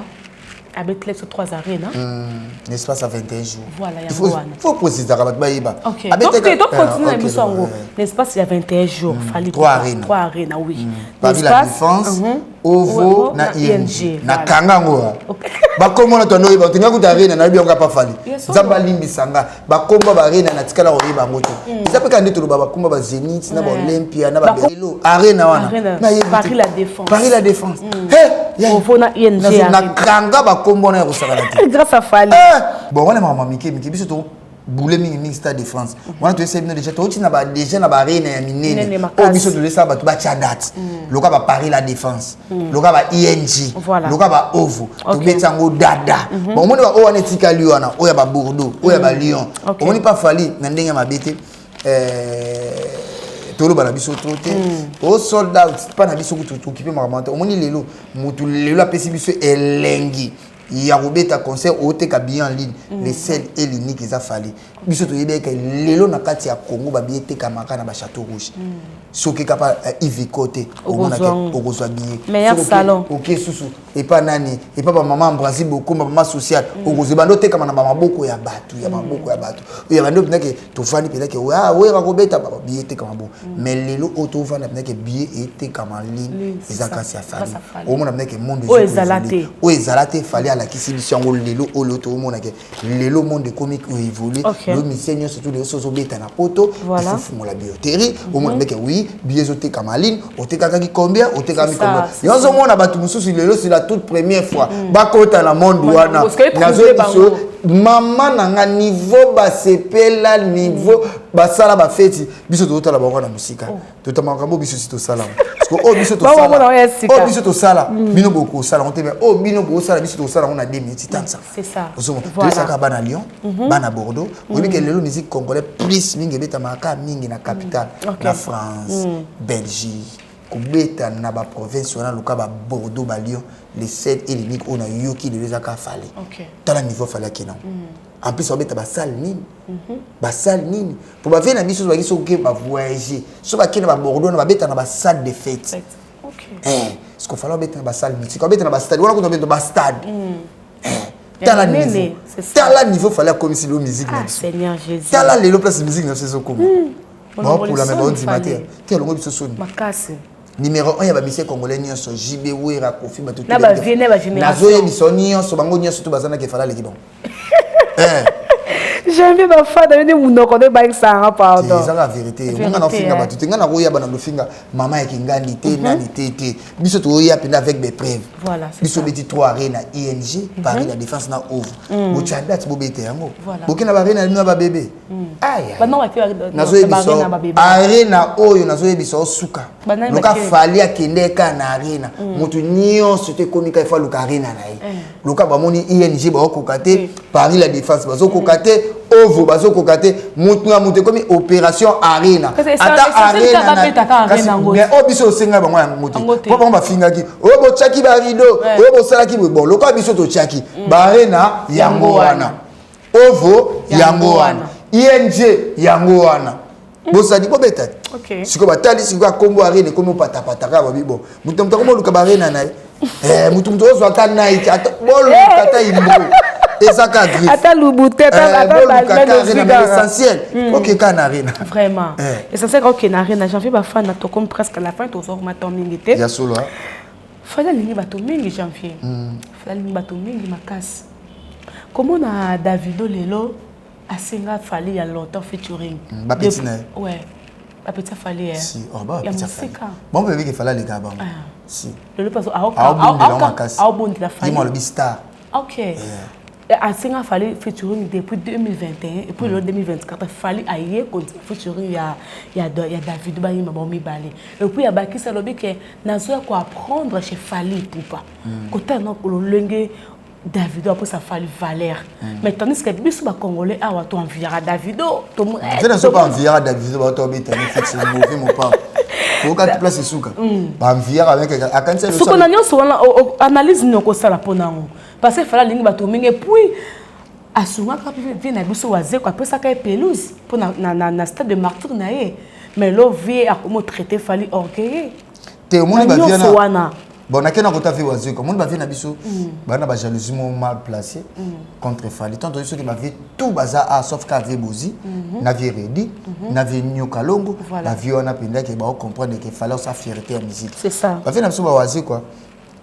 avec les trois arènes. N'est-ce pas, à 21 jours. Voilà. Il faut préciser bato bayeba. Ok, donc donc continue na biso yango, n'est-ce pas, il y a 21 jours, Fally Trois arènes. Trois arènes, oui. Paris La Défense. OVO na ING. Nakanga yango. Bakombo na tondo oyeba te, nga kuta arena nayebi yango apa Fally. Nzambe alimbisa nga, bakombo ba arena natikala koyeba yango te. Eza mpe kaka nde toloba bakombo ba Zénith na ba Olympia na ba Belelo arena wana nayebi. Paris la Défense. Paris la Défense. OVO na ING. Nakanga bakombo na ya kosakana te. Grâce à Fally. Bon, wana makambo mike mike, biso to boule mingi mingi Stade de France wana, toyesa bino déjà, touti na déjà na baarena ya minene oyo biso tozosala, bato batya date loka ba Paris la Défense, loka ba ING, loka ba OVO, tobeti yango dada. Bon, omoni baoyo wana etikali wana, oyo ya baBordeaux, oyo ya baLyon, omoni pa Fally na ndenge ya mabe te. Toloba na biso to te, o sold out mpa na biso kutu tokipe makambo te. Omoni lelo motu lelo apesi biso elengi ya kobeta concert, oteka billet en ligne, le seul et l'unique eza Fally. Biso toyebi eke lelo na kati ya Congo babillet etekamaka na baChâteau Rouge, soki kapa Ivico te, omonake okozwa billet. Oke susu epa nani, epa bamama Ambroisie Bokomba, mama sociale, okozwa. Bando otekama na bamaboko ya bato, ya maboko ya bato ya bando mpendake. Tovandi mpendake oyaka kobeta billet etekama. Bon, mais lelo oyo tovanda mpendake, billet etekama en ligne eza kasi ya Fally. Omona mpendake monde oyo ezala te, Fally alakisi biso yango lelo oyo. Toomonake lelo monde ekomi koévolue, lelo musicien nyonso tu lelo so ozobeta na poto, il faut fungola billetterie. Omona ndeke oui, billet ezotekama ligne, otekakaki combien, otekami combien. Yo ozomona bato mosusu lelo, c'est la toute première fois bakota na monde wana. Nazoyebiso, mama na nga, niveau basepela, niveau basala bafeti, biso tozotala bango na mosika. Totama makambo biso si tosala, parce que oyo biso tosala, oyo biso tosala, bino bokosala yango te. Mais oyo bino bosala, biso tosala yango na 2 minutes tansa. Toyesaka bana Lyon, bana Bordeaux. Oyebi ke lelo musique congolais plus mingi ebetamaka mingi na capitale, na France, Belgique, kobeta na baprovince wana luka baBordeaux, baLyon. Le seul et l'unique oyo nayoki lelo ezaka Fally. Tala niveau Fally akenda. En plus babeta basale nini, basale nini po bavie na biso baki soki bavoyage, so bakende baBordeaux na babeta na basalle de fête, ce que Fally babeta na basalle mythique, babeta na bastade wana, kuna babeta bastade. Tala niveau, tala niveau Fally akomisi lelo musique na biso. Tala lelo place musique na biso ezokoma, baopula me baondima te te, alongo biso soni. Numéro 1 ya bamusicien congolais nyonso, JB, Wera, Kofi, bato nazoyebisa nyonso, bango nyonso to baza naki, Fally aleki bango. Janvier bafanda yo nde monoko nde ebakisanga, pardon. Ezaka vérité. Nga na ofinga bato te, nga na koyaba na lofinga mama ya kingandi te, nani te te. Biso toya mpenza avec des preuves. Biso beti 3 arena, ING, Paris la Défense na OVO. Botya date, bobeta yango, bokenda baarena bino ya babebe. Nazoyebisa arena oyo, nazoyebisa osuka luka Fally akende ka na arena, moto nyonso te ekomi ka ifo aluka arena na ye. Luka bamoni ING baokoka te, Paris la Défense bazokoka te, OVO bazokoka te, motu na motu ekomi opération arena. Ata arena oyo biso osengai bango yango te, mpo bango bafingaki oyo botiaki barideau, oyo bosalaki boye. Bon, lokola biso totiaki baarena yango wana, OVO yango wana, ING yango wana, bosali bobeta te. Sikoyo batali sikoyo akombo arena ekomi opatapata kaka, babi bon, moto moto akomi oluka baarena na ye, motu moto ozwa ata Nike, boluka ata Imbro, eza ka griffe. Ata Louboutin. Ata l'essentiel okeka na arena. Vraiment, essentiel okende na arena. Janvier bafanda, tokomi presque à la fin, tozokoma mingi te. Ya solo. Fally alingi bato mingi, Janvier. Fally alingi bato mingi makasi. Komona Davido lelo asenga Fally ya longtemps featuring. Bapeti na ye. Ouais, bapeti Fally ya mosika. Bango mpe biki Fally aleka bango si. Lelo mpe aobundela makasi. Aobundela Fally. Ye alobi star. Ok, asenga Fally featuring depuis 2021 et puis lelo 2024 Fally aye continue featuring ya David, bayimba bango mibale. Et puis abakisi, alobi ke nazoya koapprendre chez Fally Ipupa, kotala na lolenge Davido apesa Fally valeur. Mais tandis que biso bacongolais awa toenviaka Davido. Naso baenviaka Davido, bato babetani fixe mauvais mopapa okati place esuka baenviaka akanisa. Soko na nyonso wana, analyse nini okosala mpona yango? Parce que Fally alingi bato mingi, et puis asungaka vie na biso Wazeko, apesaka ye pelouse mpo na stade de martyr na ye. Mais lo vie akomi traité Fally orgueilleux. Te, omoni nyonso wana. Bon, nakei na kota vie Wazeko, omoni bavie na biso baa na bajalousie mo mal placé contre Fally. Tant toyebi soki bavie tout baza a, sauf ka vie Bozi na vie Redi na vie Nyoka Longo, bavie wana mpendaki baocomprendre ke Fally osa fierté ya musique. C'est ça. Bavie na biso bawazi quoi.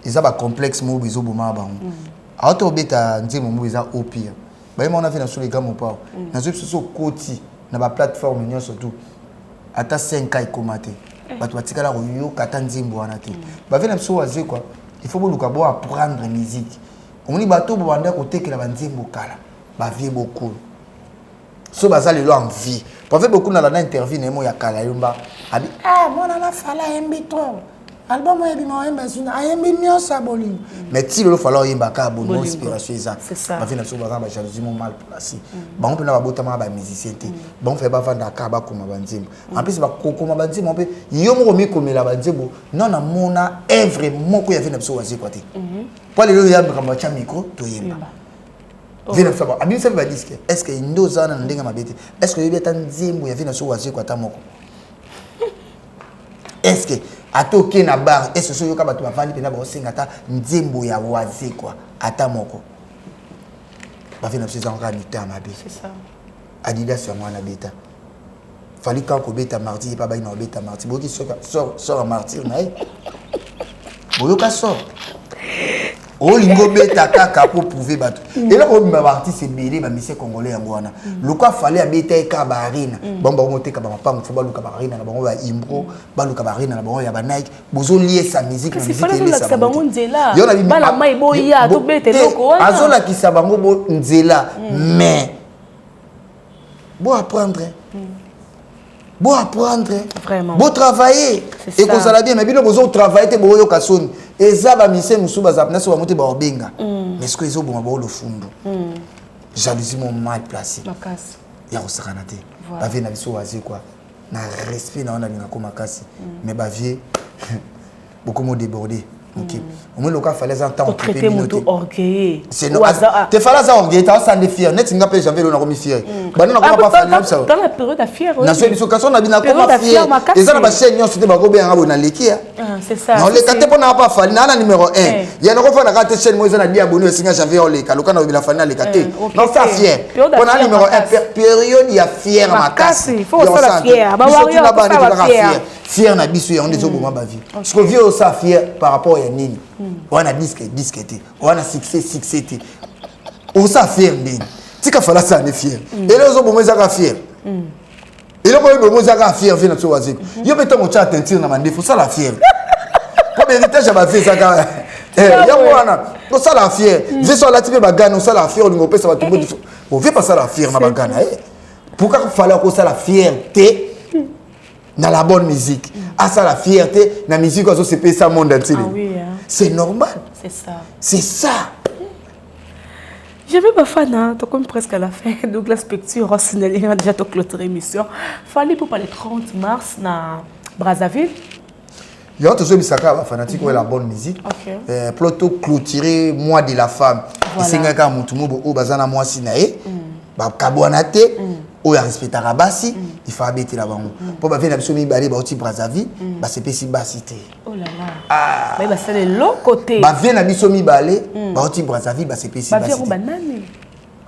Eza bacomplexe moko ezobomaka bango. Aota obeta nzembo moko eza au pire, bayeba wana fe na so lega mopao. Nazwi biso so okoti na baplateforme nyonso tout, ata 5 ans ekoma te, bato batikala koyoka ata nzembo wana te. Bave na biso Wazekwa, il faut boluka bo apprendre musique. Omoni bato bobanda kotekela banzembo kala, bavie bokulu so baza lelo en vie. Prophète beaucoup nalanda interview na ye mo ya kala, yomba abi: "Ah, mwana na Fally ayembi trop, album oyo ebima, oyemba suna, ayembi nyonso ya bolingo." Mais ti lelo Fally oyembaka ya bolingo, inspiration eza. Bavie na biso baza na bajalousie mo mal placé. Bango mpena babotamaka bamusicien te. Bango mpe bavandaka kaka, bakoma banzembo. En plus bakokoma banzembo mpe yo moko mikomela banzembo. Non, namona œuvre moko ya vie na biso Wazekwa te. Po lelo oyo makambo atya micro toyemba, vie na biso abimisa mpe badisque. Est ce que nde oza wana na ndenge mabe te? Est ce que oyebi ata nzembo ya vie na biso Wazekwa ata moko? Est ce que ata oke na bar, est ce so oyoka bato bavandi mpena baosenga ata nzembo ya Wazekwa ata moko? Bavie na biso ezanga kaka mito ya mabe. Adidas yango wana beta Fally kaka kobeta martyr, ye mpe abai na kobeta martyr. Boyoki sor ya martyr na ye, boyoka sor. Olingi obeta kaka mpo prouver bato eloko. Obima baartiste ebele, bamusicien congolais yango wana. Lokwa Fally abeta ye kaka baarena, bango bakomoteka bamapango. Fo baluka baarena na bango ya Umbro, baluka baarena na bango ya banike. Bozoliesa musique na musique bango nzela. Bana mai boya tobeta eloko wana. Azolakisa bango nzela, mais bo apprendre, bo apprendre, bo travailler, ekozala bien. Mais bino bozotravaille te, boyoka soni. Eza bamusicien mosusu bazala mpena so bango te, baobenga. Mais soki ezoboma bao lofundu, jalousie mo mal placé ya kosakana te. Bavie na biso Wazekwa, na respect na wana, alingako makasi, mais bavie bokomo débordé. Ok, omoni loka Fally aza ntango. Traité moto orgueilleux. Te, Fally aza orgueilleux te, asande fier neti nga mpe Janvier lelo nakomi fier. Banda nakoma pa Fally. Dans la période ya fier. Nazoyebi biso kasi na bino nakoma fier. Eza na bachaîne nyonso te bakobenganga boye, naleki ya naoleka te mpo na pa Fally naa na numéro 1 ya nakofanda te. Chaîne moko eza na 10 abonné, esinga Janvier oleka loka na obela Fally naleka te. Naosa fier mpo na numéro 1, période ya fier makasi. Biso tuna bana tozaka fier. Fier na biso yango nde ezoboma bavie. Parce que vie osa fier par rapport ya nini? Wana disque, disque te, wana succès, succès te. Osa fier ndeni? Tika Fally asala ne fier. Elo ezoboma ezaka fier, eloko oyo bomo ezaka fier. Vie na biso Wazeko, yo mpe ntango otya teinture na mandefu, osala fier po héritage ya bavie ezaka yango wana. Osala fier vie so alati mpe bagane, osala fier. Olinga opesa bato ovie pasala fier na bagane. Pourquoi Fally akosala fier te na la bonne musique, asala fierté na musique azosepelisa monde entier? Ah oui, hein. C'est normal. C'est ça. C'est ça. Je vais bafana, comme presque à la fin. Donc la specture, on a déjà clôturé l'émission. Fally pour le 30 mars na Brazzaville. Yo tozoyebisaka bafanatique oyo la bonne musique po toclôturer mois de la femme. Esengaka motu moko oyo baza na mwasi na ye, bakabwana te, oyo arespectaka basi, il faut abetela bango mpo bavie na biso mibale bauti Brazzaville, basepesi basi te. Oh là là. Baye basala eloko te. Bavie na biso mibale bauti Brazzaville, basepesi Bavie basi yango te. Banani?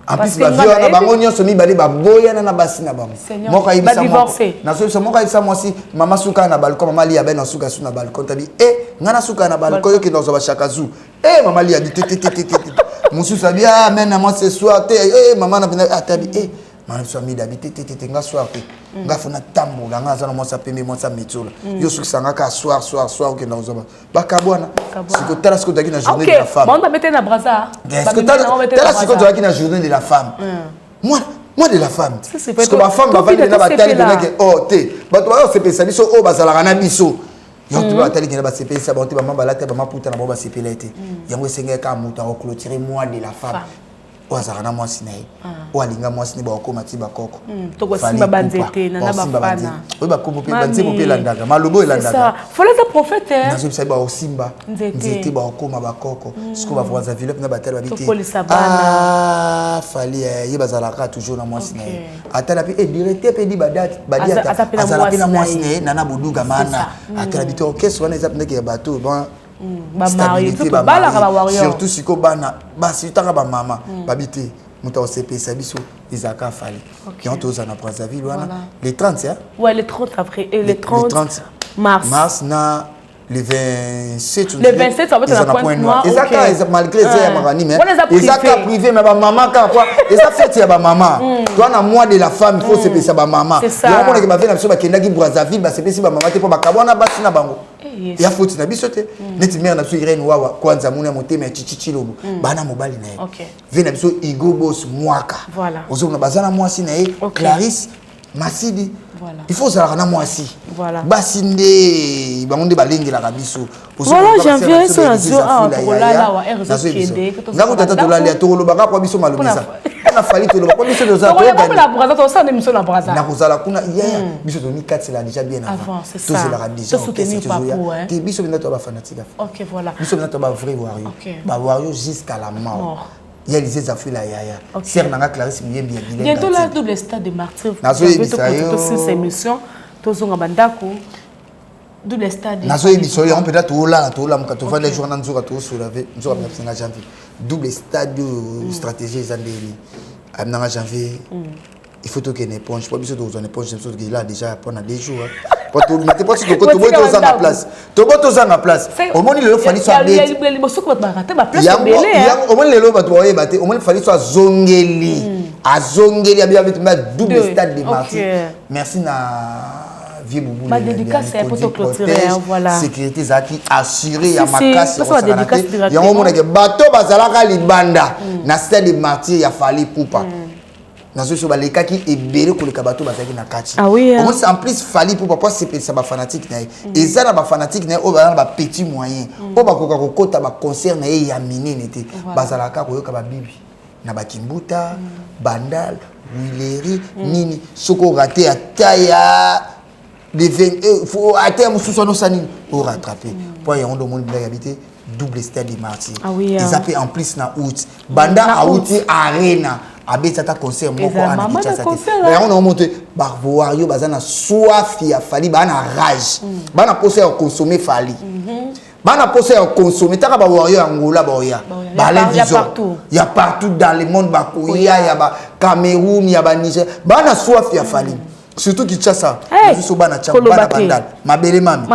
En Parce plus que bavie nga wana nayebi- bango nyonso mibale baboyana na basi na bango. Seigneur. Moko ayebisa Badivorcé. Nazoyebisa, moko ayebisa mwasi: "Mama, suka na balcon." Mama lia be na suka su na balcon. Tabi e nga nasuka na balcon, yo kende kozwa bashaka zu. E mama lia bi te te te te te te. Mosusu abi: "Ah, mena moi ce soir te." E mama na pena atabi e mama biso amida abi: "Te te te te, nga soir te, nga fo natambola, nga aza na mwasi apembe, mwasi ametiola. Yo sukisanga kaka soir, soir, soir." Okenda kozwa bakabwana. Siko tala, siko tozalaki na journée de la femme. Bango babete na Brazza. Tala, sikoyo tozalaki na journée de la femme, moi de la femme, parce que bafemme bavandi na batali penake o te. Bato bayo osepelisa biso oyo bazalaka na biso yango te. Batali kende basepelisa bango te. Bama balata bamaputa na bango, basepela te. Yango esengeli kaka moto akoclôturer mois de la femme oyo azalaka na mwasi na ye, oyo alinga mwasi ne, bakokóma ti bakoko. Tokosimba banzete na bafana. Oyo bakombo mpe banzembo mpe elandaka, maloba oyo elandaka. Fally eza prophète. Nazobisa, bakosimba nzete, bakokóma bakoko. Sikoyo bavoisaville mpena batali babi te: "Fally ye bazalaka toujours na mwasi na ye." Atala mpe directeur mpe di badiata azala mpe na mwasi na ye Nana Boduga mana. Atala bi te, orchestre wana eza mpendeke ya bato bon stabilité, surtout sikoyo bana basi tanga bamama babi te. Moto akosepelisa biso ezalaka Fally. Yango tozala na Brazzaville wana le 30. Ouais, le 30 avril et le 30 mars. Mars na Le 27. Le 27, babeta na Pointe Noire. Eza kaka, malgré eza ya makani, mais eza kaka privé, mais bamama kaka kwa eza fête ya bamama. Toa na mois de la femme, il faut sepelisa bamama. Yango monake bave na biso bakendaki Brazzaville, basepesi bamama te mpo bakabwana basi na bango. Ya foti na biso te. Neti mare na biso Irene Wawa Kwanza, moni ya motema ya Chichi Chilobo, bana mobali na ye, ve na biso Igo Bos Mwaka, ozomona baza na mwasi na ye Clarisse Masidi. Il faut ozalaka na mwasi. Basi nde bango nde balengelaka biso. Voilà, Janvier, so nazio awa, tokolala awa, heure ezokende. Nga tata, tolalia, tokolobaka kwa biso malobisa mpona Fally, toloba kwa biso. Tosala émission na Braza. Nakozala kuna, yaya. Biso tomikatela déjà bien avant, tozelaka déjà te. Biso mpenza toya bafanatique, biso mpenza toya bavrai warrior, bawarrior jusqu'à la mort. Ya Lise Zafila, yaya, sœur nanga Clarisse Muyembi ya. Bientôt la double stade de Martyr. Nazoyebisa yo. Émission, tozonga bandako, double stade. Nazoyebisa yo yango mpenza. Toolala, toolamuka, tovanda jour na nzoka, toosula nzoka mpenza. Janvier, double stade oyo, stratégie eza ndeni nanga Janvier. Il faut tokende éponge po biso tokozwa na éponge. Biso tokela déjà mpona 2 jours po te, po toboyi tozanga place, toboyi tozanga place. Omoni lelo Fally so abeti, omoni lelo bato baoyeba te. Omoni Fally so azongeli, azongeli abi abeti ma double stade de Martyr. Merci na vieux Bubu. Sécurité ezalaki assuré ya makasi yango. Omonake bato bazalaka libanda na stade de Martyr ya Fally Ipupa, nazo so balekaki ebele koleka bato bazalaki na kati. Omonisi en plus Fally Ipupa po asepelisa bafanatique na ye. Eza na bafanatique na ye oyo baza na bapetit moyen, oyo bakoka kokɔta baconcert na ye ya minene te. Bazalaka koyoka babibi na bakimbuta, Bandal, Wileri, nini. Soki orate ata ya ata ya mosusu wana, osala nini? Orattrape mpo yango nde omoni bilaka yabi te. Double stade de Martyr eza mpe en plus na août. Banda auti Arena, abeti ata concert moko ana Kinshasa te. Yango na omo te, bawarrior baza na soif ya Fally, baa na rage, baa na posa ya consommer Fally, baa na posa ya consommer. Taka bawarrior ya Angola baoya, baalain Vision ya partout dans le monde bakoya, ya baCameroun, ya baNiger, baa na soif ya Fally, surtout Kinshasa. Biso bana Tshangu, bana Bandal, mabele mami,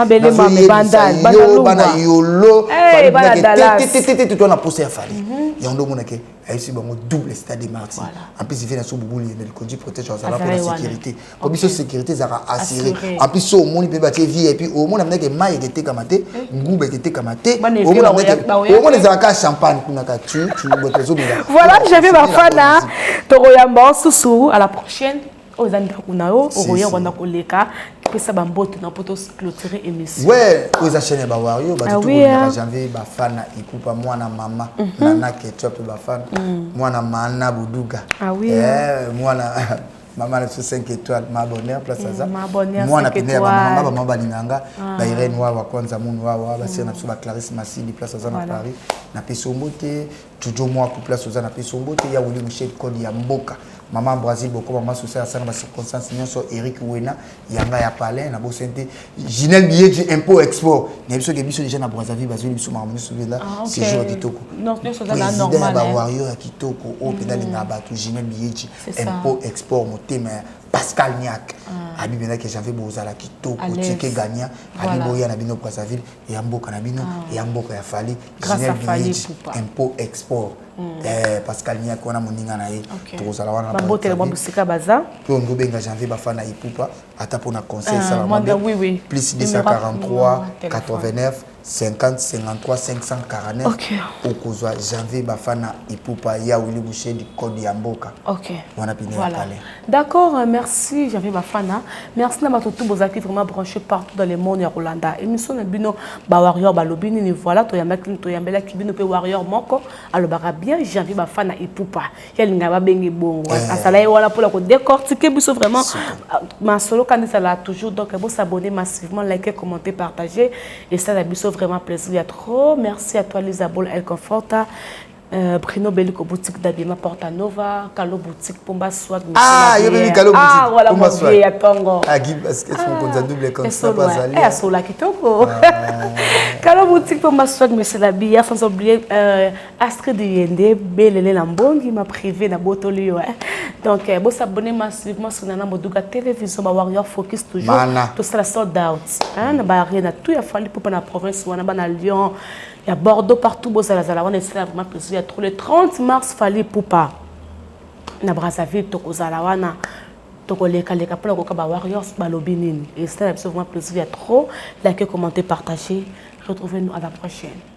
yo bana Yolo te, to na posa ya Fally. Yango nde omonake ayebisi bango double stade de Martyr. En plus ife na so Bubuli na likonzi protège, azala mpona sécurité, po biso sécurité ezalaka assuré. En plus so omoni mpe batie vie, et puis omona ndeke mai eketekama te, nguba eketekama te, omona ezalaka champagne kuna ka tu tu bato ezomela. Voilà, j'avais bafana, tokoyamba osusu à la prochaine. Oyo eza ndako na yo, okoya wana koleka, pesa bambote na mpo toclôturer émission. Ouais, oyo eza chaîne ya bawario, bato tokolingaka. Janvier Bafana Ipupa, mwana mama Nana Ketchup Bafana, mwana mana Buduga, mwana mama na biso 5 étoiles, ma bonheur, place aza mwana pene ya bamama. Bamama balinganga, baIrene Wawa Kwanza, munu Wawa, basere na biso baClarisse Masidi, place aza na Paris, napesi ombo te. Jojo Mwaku, place oza, napesi ombo te. Ya Wili Michel Code ya mboka, mama Brazil boko, mama social, asanga bacirconstance nyonso. Eric Wena yanga ya palin, na bosani te. Ginel Billet import export na biso ke biso déjà na Brazzaville, bazweli biso makambo nyonso mpeza. Séjour ya kitoko, président ya bawario ya kitoko oyo mpenza alingaka bato, Ginel Billet import export, motema ya Pascal Niak abi mpenzaki. Janvier, bozala kitoko, tike gagnant abi boya na bino Brazzaville, ya mboka na bino, ya mboka ya Fally. Ginel Billet import export, Pascal Niak wana moninga na ye, tokozala wana. Bambotele mwa bisika baza. Mpe olingi obenga Janvier Bafana Ipupa ata mpona conseil, esalama plus 243 89 50 53 549. Okozwa Janvier Bafana Ipupa, ya Wili Bushedi code ya mboka wana pene ya palais. D'accord, merci Janvier Bafana. Merci na bato tout bozalaki vraiment branché partout dans le monde ya kolanda émission na bino bawarrior balobi nini. Voilà, toyambelaki bino mpe warrior moko alobaka bien, Janvier Bafana Ipupa, yalinga babenge bongo. Asala ye wana mpona kodécortiquer biso vraiment masolo kandi ezala toujours. Donc bosabonner massivement, liker, commenter, partager, et ça na biso vraiment plaisir ya trop. Merci à toi, Lisa Bol El Conforta. Bruno Beliko boutique d'habillement Porta Nova, Kalo boutique Pomba Swag. Ah, yo bebi Kalo boutique. Ah, voilà Pomba Swag. Ya tongo. Ah, Guy Basket ah, mokonzi ya double contrat bazali. Eh, sola kitoko. Ah. Kalo boutique Pomba Swag monsieur Labia, sans oublier Astrid Yende, Belele na mbongi ma privé na botoli yo. Hein. Donc, bo s'abonner massivement sur Nana Moduga Télévision, ba Warrior Focus toujours. Tout ça la sold out. Hein, na ba arena tout ya Fally Ipupa na province wana ba na Lyon. Ya Bordeaux partout bozala zala wana esala vraiment plaisir ya trop. Le 30 mars Fally Ipupa na Brazzaville, tokozala wana, tokolekaleka mpona koyoka ba Warriors balobi nini. Esala biso vraiment plaisir ya trop. Like, commenter, partager. Retrouvez-nous à la prochaine.